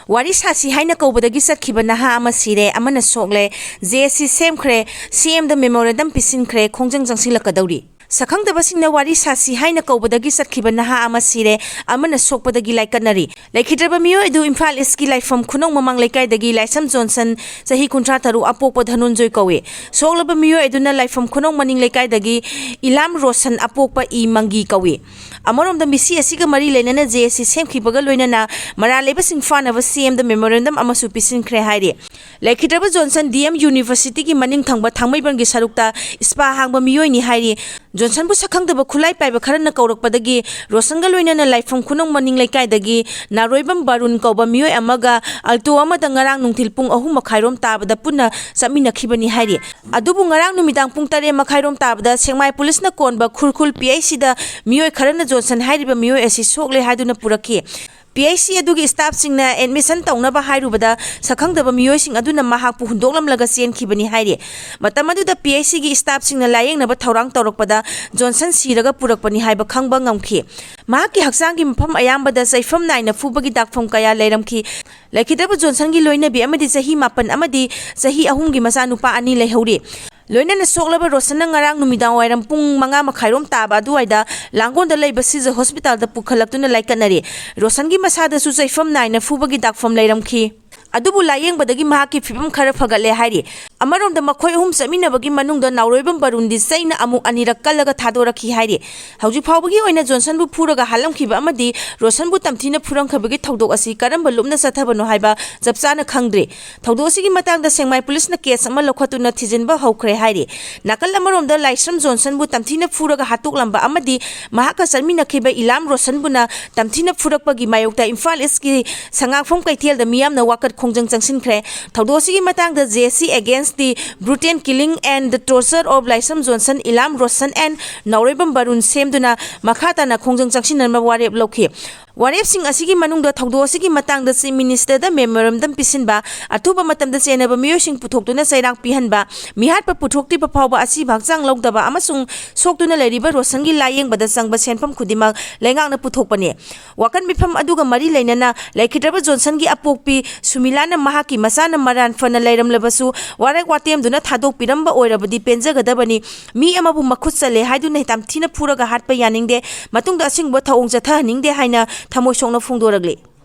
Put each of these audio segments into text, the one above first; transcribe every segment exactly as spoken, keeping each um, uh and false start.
ꯋꯥꯔꯤ ꯁꯥꯁꯤ ꯍꯥꯏꯅ ꯀꯧꯕꯗꯒꯤ ꯆꯠꯈꯤꯕ ꯅꯍꯥ ꯑꯃ ꯁꯤꯔꯦ, ꯑꯃꯅ ꯁꯣꯛꯂꯦ, ꯖꯦ ꯑꯦꯁ ꯁꯤ ꯁꯦꯝꯈ꯭ꯔꯦ, ꯁꯤ ꯑꯦꯝꯗ ꯃꯦꯃꯣꯔꯦꯟꯗꯝ ꯄꯤꯁꯤꯟꯈ꯭ꯔꯦ, ꯈꯣꯡꯖꯪ ꯆꯪꯁꯤꯜꯂꯛꯀꯗꯧꯔꯤ꯫ ꯁꯛꯈꯪꯗꯕꯁꯤꯡꯅ ꯋꯥꯔꯤ ꯁꯥꯁꯤ ꯍꯥꯏꯅ ꯀꯧꯕꯗꯒꯤ ꯆꯠꯈꯤꯕ ꯅꯍꯥ ꯑꯃ ꯁꯤꯔꯦ, ꯑꯃꯅ ꯁꯣꯛꯄꯗꯒꯤ ꯂꯥꯏꯀꯠꯅꯔꯤ꯫ ꯂꯩꯈꯤꯗ꯭ꯔꯕ ꯃꯤꯑꯣꯏ ꯑꯗꯨ ꯏꯝꯐꯥꯜ ꯏꯁꯀꯤ ꯂꯥꯏꯐꯝ ꯈꯨꯅꯧ ꯃꯃꯥꯡ ꯂꯩꯀꯥꯏꯗꯒꯤ ꯂꯥꯏꯁ꯭ꯔꯝ ꯖꯣꯟꯁꯟ, ꯆꯍꯤ ꯀꯨꯟꯊ꯭ꯔꯥ ꯇꯔꯨꯛ, ꯑꯄꯣꯛꯄ ꯙꯅꯟꯖꯣꯏ ꯀꯧꯏ꯫ ꯁꯣꯛꯂꯕ ꯃꯤꯑꯣꯏ ꯑꯗꯨꯅ ꯂꯥꯏꯐꯝ ꯈꯨꯅꯧ ꯃꯅꯤꯡ ꯂꯩꯀꯥꯏꯗꯒꯤ ꯏꯂꯥꯝ ꯔꯣꯁꯟ, ꯑꯄꯣꯛꯄ ꯏ ꯃꯪꯒꯤ ꯀꯧꯏ꯫ ꯑꯃꯔꯣꯝꯗ, ꯃꯤꯁꯤ ꯑꯁꯤꯒ ꯃꯔꯤ ꯂꯩꯅꯅ ꯖꯦ ꯑꯦꯁ ꯁꯤ ꯁꯦꯝꯈꯤꯕꯒ ꯂꯣꯏꯅꯅ ꯃꯔꯥꯜ ꯂꯩꯕꯁꯤꯡ ꯐꯥꯅꯕ ꯁꯤ ꯑꯦꯝꯗ ꯃꯦꯃꯣꯔꯦꯟꯗꯝ ꯑꯃꯁꯨ ꯄꯤꯁꯤꯟꯈ꯭ꯔꯦ ꯍꯥꯏꯔꯤ꯫ ꯂꯩꯈꯤꯗ꯭ꯔꯕ ꯖꯣꯟꯁꯟ ꯗꯤ ꯑꯦꯝ ꯌꯨꯅꯤꯚꯔꯁꯤꯇꯤꯒꯤ ꯃꯅꯤꯡ ꯊꯪꯕ ꯊꯥꯡꯃꯩꯕꯟꯒꯤ ꯁꯔꯨꯛꯇ ꯁ꯭ꯄꯥ ꯍꯥꯡꯕ ꯃꯤꯑꯣꯏꯅꯤ ꯍꯥꯏꯔꯤ꯫ ꯖꯣꯟꯁꯟꯕꯨ ꯁꯛꯈꯪꯗꯕ ꯈꯨꯠꯂꯥꯏ ꯄꯥꯏꯕ ꯈꯔꯅ ꯀꯧꯔꯛꯄꯗꯒꯤ ꯔꯣꯁꯟꯒ ꯂꯣꯏꯅꯅ ꯂꯥꯏꯐꯝ ꯈꯨꯅꯧ ꯃꯅꯤꯡ ꯂꯩꯀꯥꯏꯗꯒꯤ ꯅꯥꯔꯣꯏꯕꯝ ꯕꯥꯔꯨꯟ ꯀꯧꯕ ꯃꯤꯑꯣꯏ ꯑꯃꯒ ꯑꯜꯇꯣ ꯑꯃꯗ ꯉꯔꯥꯡ ꯅꯨꯡꯊꯤꯜ ꯄꯨꯡ ꯑꯍꯨꯝ ꯃꯈꯥꯏꯔꯣꯝ ꯇꯥꯕꯗ ꯄꯨꯟꯅ ꯆꯠꯃꯤꯟꯅꯈꯤꯕꯅꯤ ꯍꯥꯏꯔꯤ꯫ ꯑꯗꯨꯕꯨ ꯉꯔꯥꯡ ꯅꯨꯃꯤꯗꯥꯡ ꯄꯨꯡ ꯇꯔꯦꯠ ꯃꯈꯥꯏꯔꯣꯝ ꯇꯥꯕꯗ ꯁꯦꯛꯃꯥꯏ ꯄꯨꯂꯤꯁꯅ ꯀꯣꯟꯕ ꯈꯨꯔꯈꯨꯜ ꯄꯤ ꯑꯩꯆ ꯁꯤꯗ ꯃꯤꯑꯣꯏ ꯈꯔꯅ ꯖꯣꯟꯁꯟ ꯍꯥꯏꯔꯤꯕ ꯃꯤꯑꯣꯏ ꯑꯁꯤ ꯁꯣꯛꯂꯦ ꯍꯥꯏꯗꯨꯅ ꯄꯨꯔꯛꯈꯤ꯫ ꯄꯤ ꯑꯩꯆ ꯁꯤ ꯑꯗꯨꯒꯤ ꯁ꯭ꯇꯥꯐꯁꯤꯡꯅ ꯑꯦꯗꯃꯤꯁꯟ ꯇꯧꯅꯕ ꯍꯥꯏꯔꯨꯕꯗ ꯁꯛꯈꯪꯗꯕ ꯃꯤꯑꯣꯏꯁꯤꯡ ꯑꯗꯨꯅ ꯃꯍꯥꯛꯄꯨ ꯍꯨꯟꯗꯣꯛꯂꯝꯂꯒ ꯆꯦꯟꯈꯤꯕꯅꯤ ꯍꯥꯏꯔꯤ꯫ ꯃꯇꯝ ꯑꯗꯨꯗ ꯄꯤ ꯑꯩꯆ ꯁꯤꯒꯤ ꯁ꯭ꯇꯥꯐꯁꯤꯡꯅ ꯂꯥꯌꯦꯡꯅꯕ ꯊꯧꯔꯥꯡ ꯇꯧꯔꯛꯄꯗ ꯖꯣꯟꯁꯟ ꯁꯤꯔꯒ ꯄꯨꯔꯛꯄꯅꯤ ꯍꯥꯏꯕ ꯈꯪꯕ ꯉꯝꯈꯤ꯫ ꯃꯍꯥꯛꯀꯤ ꯍꯛꯆꯥꯡꯒꯤ ꯃꯐꯝ ꯑꯌꯥꯝꯕꯗ ꯆꯩꯐꯝ ꯅꯥꯏꯅ ꯐꯨꯕꯒꯤ ꯗꯥꯛꯐꯝ ꯀꯌꯥ ꯂꯩꯔꯝꯈꯤ꯫ ꯂꯩꯈꯤꯗ꯭ꯔꯕ ꯖꯣꯟꯁꯟꯒꯤ ꯂꯣꯏꯅꯕꯤ ꯑꯃꯗꯤ ꯆꯍꯤ ꯃꯥꯄꯟ ꯑꯃꯗꯤ ꯆꯍꯤ ꯑꯍꯨꯝꯒꯤ ꯃꯆꯥꯅꯨꯄꯥ ꯑꯅꯤ ꯂꯩꯍꯧꯔꯤ꯫ ꯂꯣꯏꯅꯅ ꯁꯣꯛꯂꯕ ꯔꯣꯁꯟꯅ ꯉꯔꯥꯡ ꯅꯨꯃꯤꯗꯥꯡ ꯋꯥꯏꯔꯝ ꯄꯨꯡ ꯃꯉꯥ ꯃꯈꯥꯏꯔꯣꯝ ꯇꯥꯕ ꯑꯗꯨꯋꯥꯏꯗ ꯂꯥꯡꯒꯣꯜꯗ ꯂꯩꯕ ꯁꯤꯖ ꯍꯣꯁꯄꯤꯇꯥꯜꯗ ꯄꯨꯈꯠꯂꯛꯇꯨꯅ ꯂꯥꯏꯀꯠꯅꯔꯤ꯫ ꯔꯣꯁꯟꯒꯤ ꯃꯁꯥꯗꯁꯨ ꯆꯩꯐꯝ ꯅꯥꯏꯅ ꯐꯨꯕꯒꯤ ꯗꯥꯛꯐꯝ ꯂꯩꯔꯝꯈꯤ꯫ ꯑꯗꯨꯕꯨ ꯂꯥꯌꯦꯡꯕꯗꯒꯤ ꯃꯍꯥꯛꯀꯤ ꯐꯤꯕꯝ ꯈꯔ ꯐꯒꯠꯂꯦ ꯍꯥꯏꯔꯤ꯫ ꯑꯃꯔꯣꯝꯗ, ꯃꯈꯣꯏ ꯑꯍꯨꯝ ꯆꯠꯃꯤꯟꯅꯕꯒꯤ ꯃꯅꯨꯡꯗ ꯅꯥꯎꯔꯣꯏꯕꯝ ꯕꯔꯨꯟꯗꯤ ꯆꯩꯅ ꯑꯃꯨꯛ ꯑꯅꯤꯔꯛ ꯀꯜꯂꯒ ꯊꯥꯗꯣꯔꯛꯈꯤ ꯍꯥꯏꯔꯤ꯫ ꯍꯧꯖꯤꯛ ꯐꯥꯎꯕꯒꯤ ꯑꯣꯏꯅ ꯖꯣꯟꯁꯟꯕꯨ ꯐꯨꯔꯒ ꯍꯥꯠꯂꯝꯈꯤꯕ ꯑꯃꯗꯤ ꯔꯣꯁꯟꯕꯨ ꯇꯝꯊꯤꯅ ꯐꯨꯔꯝꯈꯤꯕꯒꯤ ꯊꯧꯗꯣꯛ ꯑꯁꯤ ꯀꯔꯝꯕ ꯂꯨꯞꯅ ꯆꯠꯊꯕꯅꯣ ꯍꯥꯏꯕ ꯆꯞ ꯆꯥꯅ ꯈꯪꯗ꯭ꯔꯤ꯫ ꯊꯧꯗꯣꯛ ꯑꯁꯤꯒꯤ ꯃꯇꯥꯡꯗ ꯁꯦꯛꯃꯥꯏ ꯄꯨꯂꯤꯁꯅ ꯀꯦꯁ ꯑꯃ ꯂꯧꯈꯠꯇꯨꯅ ꯊꯤꯖꯤꯟꯕ ꯍꯧꯈ꯭ꯔꯦ ꯍꯥꯏꯔꯤ꯫ ꯅꯥꯀꯜ ꯑꯃꯔꯣꯝꯗ, ꯂꯥꯏꯁ꯭ꯔꯝ ꯖꯣꯟꯁꯟꯕꯨ ꯇꯝꯊꯤꯅ ꯐꯨꯔꯒ ꯍꯥꯠꯇꯣꯛꯂꯝꯕ ꯑꯃꯗꯤ ꯃꯍꯥꯛꯀ ꯆꯠꯃꯤꯟꯅꯈꯤꯕ ꯏꯂꯥꯝ ꯔꯣꯁꯟꯕꯨꯅ ꯇꯝꯊꯤꯅ ꯐꯨꯔꯛꯄꯒꯤ ꯃꯥꯌꯣꯛꯇ ꯏꯝꯐꯥꯜ ꯏꯁꯀꯤ ꯁꯉꯥꯛꯐꯝ ꯀꯩꯊꯦꯜꯗ ꯃꯤꯌꯥꯝꯅ ꯋꯥꯀꯠ ꯈꯣꯡꯖꯪ ꯆꯪꯁꯤꯟꯈ꯭ꯔꯦ꯫ ꯊꯧꯗꯣꯛ ꯑꯁꯤꯒꯤ ꯃꯇꯥꯡꯗ J C Against the Brutal Killing and the Torture of Laishram Johnson, Ilam Roshan and Naoreibam Barun ꯁꯦꯝꯗꯨꯅ ꯃꯈꯥ ꯇꯥꯅ ꯈꯣꯡꯖꯪ ꯆꯪꯁꯤꯟꯅꯅꯕ ꯋꯥꯔꯦꯞ ꯂꯧꯈꯤ꯫ ꯋꯥꯔꯦꯞꯁꯤꯡ ꯑꯁꯤꯒꯤ ꯃꯅꯨꯡꯗ ꯊꯧꯗꯣꯛ ꯑꯁꯤꯒꯤ ꯃꯇꯥꯡꯗ Chief Minister ꯗ memorandum ꯄꯤꯁꯤꯟꯕ, ꯑꯊꯨꯕ ꯃꯇꯝꯗ ꯆꯦꯟꯅꯕ ꯃꯤꯑꯣꯏꯁꯤꯡ ꯄꯨꯊꯣꯛꯇꯨꯅ ꯆꯩꯔꯥꯛ ꯄꯤꯍꯟꯕ, ꯃꯤꯍꯥꯠꯄ ꯄꯨꯊꯣꯛꯇ꯭ꯔꯤꯕ ꯐꯥꯎꯕ ꯑꯁꯤꯕ ꯍꯛꯆꯥꯡ ꯂꯧꯗꯕ ꯑꯃꯁꯨꯡ ꯁꯣꯛꯇꯨꯅ ꯂꯩꯔꯤꯕ ꯔꯣꯁꯟꯒꯤ ꯂꯥꯌꯦꯡꯕꯗ ꯆꯪꯕ ꯁꯦꯟꯐꯝ ꯈꯨꯗꯤꯡꯃꯛ ꯂꯩꯉꯥꯛꯅ ꯄꯨꯊꯣꯛꯄꯅꯤ꯫ ꯋꯥꯀꯟ ꯃꯤꯐꯝ ꯑꯗꯨꯒ ꯃꯔꯤ ꯂꯩꯅꯅ ꯂꯩꯈꯤꯗ꯭ꯔꯕ ꯖꯣꯟꯁꯟꯒꯤ ꯑꯄꯣꯛꯄꯤ ꯁꯨꯃꯤꯂꯥꯅ ꯃꯍꯥꯛꯀꯤ ꯃꯆꯥꯅ ꯃꯔꯥꯟ ꯐꯅ ꯂꯩꯔꯝꯂꯕꯁꯨ ꯋꯥꯔꯛ ꯋꯥꯇꯦꯝꯗꯨꯅ ꯊꯥꯗꯣꯛꯄꯤꯔꯝꯕ ꯑꯣꯏꯔꯕꯗꯤ ꯄꯦꯟꯖꯒꯗꯕꯅꯤ꯫ ꯃꯤ ꯑꯃꯕꯨ ꯃꯈꯨꯠ ꯆꯠꯂꯦ ꯍꯥꯏꯗꯨꯅ ꯇꯝꯊꯤꯅ ꯐꯨꯔꯒ ꯍꯥꯠꯄ ꯌꯥꯅꯤꯡꯗꯦ꯫ ꯃꯇꯨꯡꯗ ꯑꯁꯤꯒꯨꯝꯕ ꯊꯧꯑꯣꯡ ꯆꯠꯊꯍꯟꯅꯤꯡꯗꯦ ꯍꯥꯏꯅ ꯊꯃꯣꯏ ꯁꯣꯛꯅ ꯐꯣꯡꯗꯣꯔꯛꯂꯤ꯫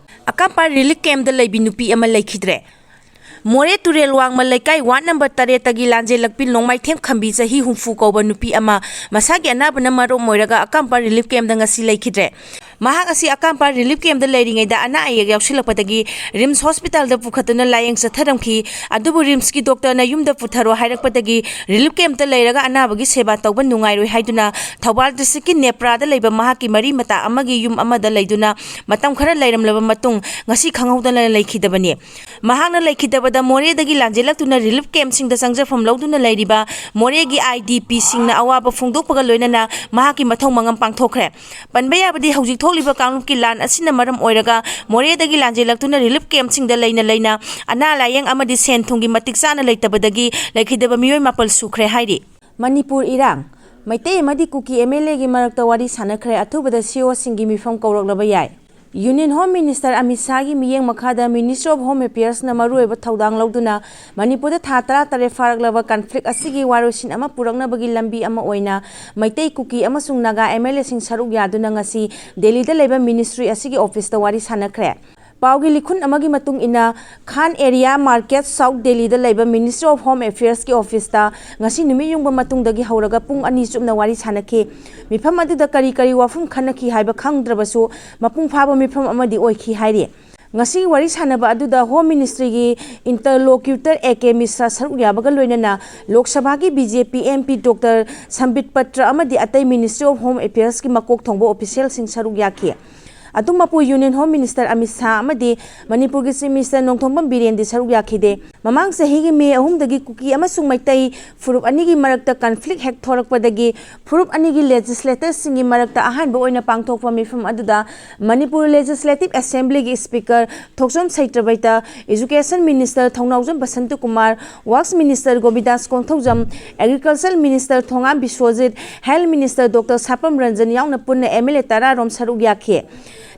ꯑꯀꯥꯝꯄꯥ relief camp ꯇ ꯂꯩꯕꯤ ꯅꯨꯄꯤ ꯑꯃ ꯂꯩꯈꯤꯗ꯭ꯔꯦ꯫ ꯃꯣꯔꯦ ꯇꯨꯔꯦꯜ ꯋꯥꯡꯃ ꯂꯩꯀꯥꯏ ward number ꯇꯔꯦꯠꯇꯒꯤ ꯂꯥꯟꯖꯦꯜꯂꯛꯄꯤ ꯅꯣꯡꯃꯥꯏꯊꯦꯝ ꯈꯝꯕꯤ ꯆꯍꯤ ꯍꯨꯝꯐꯨ ꯀꯧꯕ ꯅꯨꯄꯤ ꯑꯃ ꯃꯁꯥꯒꯤ ꯑꯅꯥꯕꯅ ꯃꯔꯝ ꯑꯣꯏꯔꯒ ꯑꯀꯥꯝꯄꯥ relief camp ꯇ ꯉꯁꯤ ꯂꯩꯈꯤꯗ꯭ꯔꯦ꯫ ꯃꯍꯥꯛ ꯑꯁꯤ ꯑꯀꯥꯝꯄꯥ relief camp ꯇ ꯂꯩꯔꯤꯉꯩꯗ ꯑꯅꯥ ꯑꯌꯦꯛ ꯌꯥꯎꯁꯤꯜꯂꯛꯄꯗꯒꯤ RIMS hospital ꯗ ꯄꯨꯈꯠꯇꯨꯅ ꯂꯥꯌꯦꯡ ꯆꯠꯊꯔꯝꯈꯤ꯫ ꯑꯗꯨꯕꯨ RIMS ꯀꯤ doctor ꯅ ꯌꯨꯝꯗ ꯄꯨꯊꯔꯣ ꯍꯥꯏꯔꯛꯄꯗꯒꯤ relief camp ꯇ ꯂꯩꯔꯒ ꯑꯅꯥꯕꯒꯤ ꯁꯦꯕꯥ ꯇꯧꯕ ꯅꯨꯡꯉꯥꯏꯔꯣꯏ ꯍꯥꯏꯗꯨꯅ ꯊꯧꯕꯥꯜ district ꯀꯤ ꯅꯦꯄ꯭ꯔꯥꯗ ꯂꯩꯕ ꯃꯍꯥꯛꯀꯤ ꯃꯔꯤ ꯃꯇꯥ ꯑꯃꯒꯤ ꯌꯨꯝ ꯑꯃꯗ ꯂꯩꯗꯨꯅ ꯃꯇꯝ ꯈꯔ ꯂꯩꯔꯝꯂꯕ ꯃꯇꯨꯡ ꯉꯁꯤ ꯈꯪꯍꯧꯗꯅ ꯂꯩꯈꯤꯗꯕꯅꯤ꯫ ꯃꯍꯥꯛꯅ ꯂꯩꯈꯤꯗꯕꯗ ꯃꯣꯔꯦꯗꯒꯤ ꯂꯥꯟꯖꯦꯜꯂꯛꯇꯨꯅ relief camp ꯁꯤꯡꯗ ꯆꯪꯖꯐꯝ ꯂꯧꯗꯨꯅ ꯂꯩꯔꯤꯕ ꯃꯣꯔꯦꯒꯤ IDP ꯁꯤꯡꯅ ꯑꯋꯥꯕ ꯐꯣꯡꯗꯣꯛꯄꯒ ꯂꯣꯏꯅꯅ ꯃꯍꯥꯛꯀꯤ ꯃꯊꯧ ꯃꯉꯝ ꯄꯥꯡꯊꯣꯛꯈ꯭ꯔꯦ꯫ ꯄꯟꯕ ꯌꯥꯕꯗꯤ ꯍꯧꯖꯤꯛ ꯊꯣꯛꯂꯤꯕ ꯀꯥꯡꯂꯨꯞꯀꯤ ꯂꯥꯟ ꯑꯁꯤꯅ ꯃꯔꯝ ꯑꯣꯏꯔꯒ ꯃꯣꯔꯦꯗꯒꯤ ꯂꯥꯟꯖꯦꯜꯂꯛꯇꯨꯅ relief camp ꯁꯤꯡꯗ ꯂꯩꯅ ꯂꯩꯅ ꯑꯅꯥ ꯂꯥꯌꯦꯡ ꯑꯃꯗꯤ ꯁꯦꯟ ꯊꯨꯝꯒꯤ ꯃꯇꯤꯛ ꯆꯥꯅ ꯂꯩꯇꯕꯗꯒꯤ ꯂꯩꯈꯤꯗꯕ ꯃꯤꯑꯣꯏ ꯃꯥꯄꯜ ꯁꯨꯈ꯭ꯔꯦ ꯍꯥꯏꯔꯤ꯫ ꯃꯅꯤꯄꯨꯔ ꯏꯔꯥꯡ, ꯃꯩꯇꯩ ꯑꯃꯗꯤ ꯀꯨꯀꯤ MLA ꯒꯤ ꯃꯔꯛꯇ ꯋꯥꯔꯤ ꯁꯥꯟꯅꯈ꯭ꯔꯦ, ꯑꯊꯨꯕꯗ CO ꯁꯤꯡꯒꯤ ꯃꯤꯐꯝ ꯀꯧꯔꯛꯂꯕ ꯌꯥꯏ꯫ Union Home Minister ꯑꯃꯤꯠ ꯁꯥꯍꯒꯤ ꯃꯤꯠꯌꯦꯡ ꯃꯈꯥꯗ Ministry of Home Affairs ꯅ ꯃꯔꯨꯑꯣꯏꯕ ꯊꯧꯗꯥꯡ ꯂꯧꯗꯨꯅ ꯃꯅꯤꯄꯨꯔꯗ ꯊꯥ ꯇꯔꯥ ꯇꯔꯦꯠ ꯐꯥꯔꯛꯂꯕ conflict ꯑꯁꯤꯒꯤ ꯋꯥꯔꯣꯏꯁꯤꯟ ꯑꯃ ꯄꯨꯔꯛꯅꯕꯒꯤ ꯂꯝꯕꯤ ꯑꯃ ꯑꯣꯏꯅ ꯃꯩꯇꯩ, ꯀꯨꯀꯤ ꯑꯃꯁꯨꯡ ꯅꯥꯒꯥ MLA ꯁꯤꯡ ꯁꯔꯨꯛ ꯌꯥꯗꯨꯅ ꯉꯁꯤ ꯗꯦꯜꯂꯤꯗ ꯂꯩꯕ ministry ꯑꯁꯤꯒꯤ office ꯇ ꯋꯥꯔꯤ ꯁꯥꯟꯅꯈ꯭ꯔꯦ꯫ ꯄꯥꯎꯒꯤ ꯂꯤꯈꯨꯟ ꯑꯃꯒꯤ ꯃꯇꯨꯡ ꯏꯟꯅ, Khan Area Market, South Delhi ꯗ ꯂꯩꯕ Ministry of Home Affairs ꯀꯤ office ꯇ ꯉꯁꯤ ꯅꯨꯃꯤꯠ ꯌꯨꯡꯕ ꯃꯇꯨꯡꯗꯒꯤ ꯍꯧꯔꯒ ꯄꯨꯡ ꯑꯅꯤ ꯆꯨꯞꯅ ꯋꯥꯔꯤ ꯁꯥꯟꯅꯈꯤ꯫ ꯃꯤꯐꯝ ꯑꯗꯨꯗ ꯀꯔꯤ ꯀꯔꯤ ꯋꯥꯐꯝ ꯈꯟꯅꯈꯤ ꯍꯥꯏꯕ ꯈꯪꯗ꯭ꯔꯕꯁꯨ, ꯃꯄꯨꯡ ꯐꯥꯕ ꯃꯤꯐꯝ ꯑꯃꯗꯤ ꯑꯣꯏꯈꯤ ꯍꯥꯏꯔꯤ꯫ ꯉꯁꯤꯒꯤ ꯋꯥꯔꯤ ꯁꯥꯟꯅꯕ ꯑꯗꯨꯗ Home Ministry ꯒꯤ interlocutor A K ꯃꯤꯁ꯭ꯔꯥ ꯁꯔꯨꯛ ꯌꯥꯕꯒ ꯂꯣꯏꯅꯅ ꯂꯣꯛ ꯁꯚꯥꯒꯤ BJP MP Doctor ꯁꯝꯕꯤꯠ ꯄꯇ꯭ꯔ ꯑꯃꯗꯤ ꯑꯇꯩ Ministry of Home Affairs ꯀꯤ ꯃꯀꯣꯛ ꯊꯣꯡꯕ official ꯁꯤꯡ ꯁꯔꯨꯛ ꯌꯥꯈꯤ꯫ ꯑꯗꯨꯃꯛꯄꯨ Union Home Minister Amit Shah ꯑꯃꯗꯤ ꯃꯅꯤꯄꯨꯔꯒꯤ Chief Minister ꯅꯣꯡꯊꯣꯝꯕꯝ ꯕꯤꯔꯦꯟꯗꯤ ꯁꯔꯨꯛ ꯌꯥꯈꯤꯗꯦ꯫ ꯃꯃꯥꯡ ꯆꯍꯤꯒꯤ ꯃꯦ ꯑꯍꯨꯝꯗꯒꯤ ꯀꯨꯀꯤ ꯑꯃꯁꯨꯡ ꯃꯩꯇꯩ ꯐꯨꯔꯨꯞ ꯑꯅꯤꯒꯤ ꯃꯔꯛꯇ conflict ꯍꯦꯛ ꯊꯣꯔꯛꯄꯗꯒꯤ ꯐꯨꯔꯨꯞ ꯑꯅꯤꯒꯤ legislatorꯁꯤꯡꯒꯤ ꯃꯔꯛꯇ ꯑꯍꯥꯟꯕ ꯑꯣꯏꯅ ꯄꯥꯡꯊꯣꯛꯄ ꯃꯤꯐꯝ ꯑꯗꯨꯗ ꯃꯅꯤꯄꯨꯔ Legislative Assemblyꯒꯤ Speaker ꯊꯣꯛꯆꯣꯝ ꯁꯩꯇ꯭ꯔꯕꯩꯇ, Education Minister ꯊꯧꯅꯥꯎꯖꯝ ꯕꯁꯟꯇꯀꯨꯃꯥꯔ, Works Minister ꯒꯣꯕꯤꯟꯗꯥꯁ ꯀꯣꯡꯊꯧꯖꯝ, Agriculture Minister ꯊꯣꯉꯥꯝ Biswajit, Health Minister Doctor ꯁꯥꯄꯝ Ranjan ꯌꯥꯎꯅ ꯄꯨꯟꯅ MLA ꯇꯔꯥ ꯔꯣꯝ ꯁꯔꯨꯛ ꯌꯥꯈꯤ꯫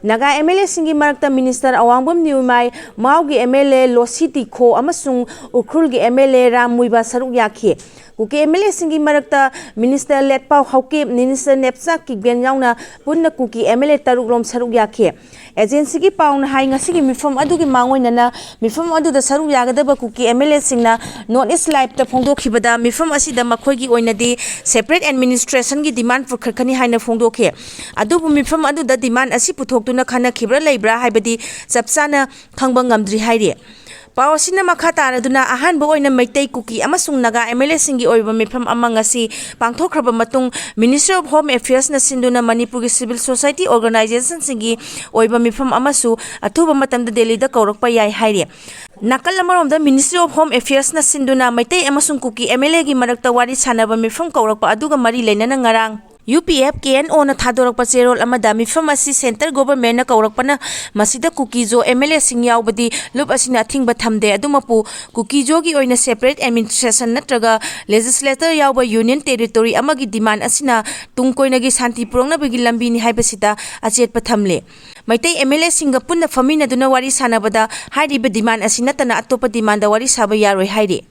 ꯅꯥꯒꯥ MLAꯁꯤꯡꯒꯤ ꯃꯔꯛꯇ Minister ꯑꯋꯥꯡꯕꯝ ꯅꯤꯎꯃꯥꯏ, ꯃꯥꯎꯒꯤ MLA ꯂꯣꯁꯤ ꯇꯤꯈꯣ ꯑꯃꯁꯨꯡ ꯎꯈ꯭ꯔꯨꯜꯒꯤ MLA ꯔꯥꯝ ꯃꯨꯏꯕꯥ ꯁꯔꯨꯛ ꯌꯥꯈꯤ꯫ ꯀꯨꯀꯤ MLAꯁꯤꯡꯒꯤ ꯃꯔꯛꯇ Minister ꯂꯦꯠꯄꯥꯎ ꯍꯥꯎꯀꯤꯞ, Minister ꯅꯦꯞꯆꯥ ꯀꯤꯛꯕꯦꯟ ꯌꯥꯎꯅ ꯄꯨꯟꯅ ꯀꯨꯀꯤ MLA ꯇꯔꯨꯛ ꯔꯣꯝ ꯁꯔꯨꯛ ꯌꯥꯈꯤ꯫ Agencyꯒꯤ ꯄꯥꯎꯅ ꯍꯥꯏ, ꯉꯁꯤꯒꯤ ꯃꯤꯐꯝ ꯑꯗꯨꯒꯤ ꯃꯥꯡꯑꯣꯏꯅꯅ ꯃꯤꯐꯝ ꯑꯗꯨꯗ ꯁꯔꯨꯛ ꯌꯥꯒꯗꯕ ꯀꯨꯀꯤ MLAꯁꯤꯡꯅ North East Liveꯇ ꯐꯣꯡꯗꯣꯛꯈꯤꯕꯗ, ꯃꯤꯐꯝ ꯑꯁꯤꯗ ꯃꯈꯣꯏꯒꯤ ꯑꯣꯏꯅꯗꯤ separate administrationꯒꯤ demand ꯄꯨꯈꯠꯀꯅꯤ ꯍꯥꯏꯅ ꯐꯣꯡꯗꯣꯛꯈꯤ꯫ ꯑꯗꯨꯕꯨ ꯃꯤꯐꯝ ꯑꯗꯨꯗ demand ꯑꯁꯤ ꯄꯨꯊꯣꯛꯇꯨꯅ ꯈꯟꯅꯈꯤꯕ꯭ꯔꯥ ꯂꯩꯕ꯭ꯔꯥ ꯍꯥꯏꯕꯗꯤ ꯆꯞ ꯆꯥꯅ ꯈꯪꯕ ꯉꯝꯗ꯭ꯔꯤ ꯍꯥꯏꯔꯤ꯫ ꯄꯥꯎ ꯑꯁꯤꯅ ꯃꯈꯥ ꯇꯥꯔꯗꯨꯅ, ꯑꯍꯥꯟꯕ ꯑꯣꯏꯅ ꯃꯩꯇꯩ, ꯀꯨꯀꯤ ꯑꯃꯁꯨꯡ ꯅꯥꯒꯥ MLAꯁꯤꯡꯒꯤ ꯑꯣꯏꯕ ꯃꯤꯐꯝ ꯑꯃ ꯉꯁꯤ ꯄꯥꯡꯊꯣꯛꯈ꯭ꯔꯕ ꯃꯇꯨꯡ, Ministry of Home Affairsꯅ ꯁꯤꯟꯗꯨꯅ ꯃꯅꯤꯄꯨꯔꯒꯤ civil society organizationꯁꯤꯡꯒꯤ ꯑꯣꯏꯕ ꯃꯤꯐꯝ ꯑꯃꯁꯨ ꯑꯊꯨꯕ ꯃꯇꯝꯗ ꯗꯦꯜꯂꯤꯗ ꯀꯧꯔꯛꯄ ꯌꯥꯏ ꯍꯥꯏꯔꯤ꯫ ꯅꯥꯀꯜ ꯑꯃꯔꯣꯝꯗ, Ministry of Home Affairsꯅ ꯁꯤꯟꯗꯨꯅ ꯃꯩꯇꯩ ꯑꯃꯁꯨꯡ ꯀꯨꯀꯤ MLAꯒꯤ ꯃꯔꯛꯇ ꯋꯥꯔꯤ ꯁꯥꯟꯅꯕ ꯃꯤꯐꯝ ꯀꯧꯔꯛꯄ ꯑꯗꯨꯒ ꯃꯔꯤ ꯂꯩꯅꯅ ꯉꯔꯥꯡ UPF KNOꯅ ꯊꯥꯗꯣꯔꯛꯄ ꯆꯦꯔꯣꯜ ꯑꯃꯗ, ꯃꯤꯐꯝ ꯑꯁꯤ centre governmentꯅ ꯀꯧꯔꯛꯄꯅ ꯃꯁꯤꯗ ꯀꯨꯀꯤꯖꯣ MLAꯁꯤꯡ ꯌꯥꯎꯕꯗꯤ ꯂꯨꯞ ꯑꯁꯤꯅ ꯑꯊꯤꯡꯕ ꯊꯝꯗꯦ꯫ ꯑꯗꯨꯃꯛꯄꯨ ꯀꯨꯀꯤꯖꯣꯒꯤ ꯑꯣꯏꯅ separate administration ꯅꯠꯇ꯭ꯔꯒ legislator ꯌꯥꯎꯕ union territory ꯑꯃꯒꯤ demand ꯑꯁꯤꯅ ꯇꯨꯡ ꯀꯣꯏꯅꯒꯤ ꯁꯥꯟꯇꯤ ꯄꯨꯔꯛꯅꯕꯒꯤ ꯂꯝꯕꯤꯅꯤ ꯍꯥꯏꯕꯁꯤꯗ ꯑꯆꯦꯠꯄ ꯊꯝꯂꯤ꯫ ꯃꯩꯇꯩ MLAꯁꯤꯡꯒ ꯄꯨꯟꯅ ꯐꯝꯃꯤꯟꯅꯗꯨꯅ ꯋꯥꯔꯤ ꯁꯥꯟꯅꯕꯗ ꯍꯥꯏꯔꯤꯕ demand ꯑꯁꯤ ꯅꯠꯇꯅ ꯑꯇꯣꯞꯄ demandꯗ ꯋꯥꯔꯤ ꯁꯥꯕ ꯌꯥꯔꯣꯏ ꯍꯥꯏꯔꯤ꯫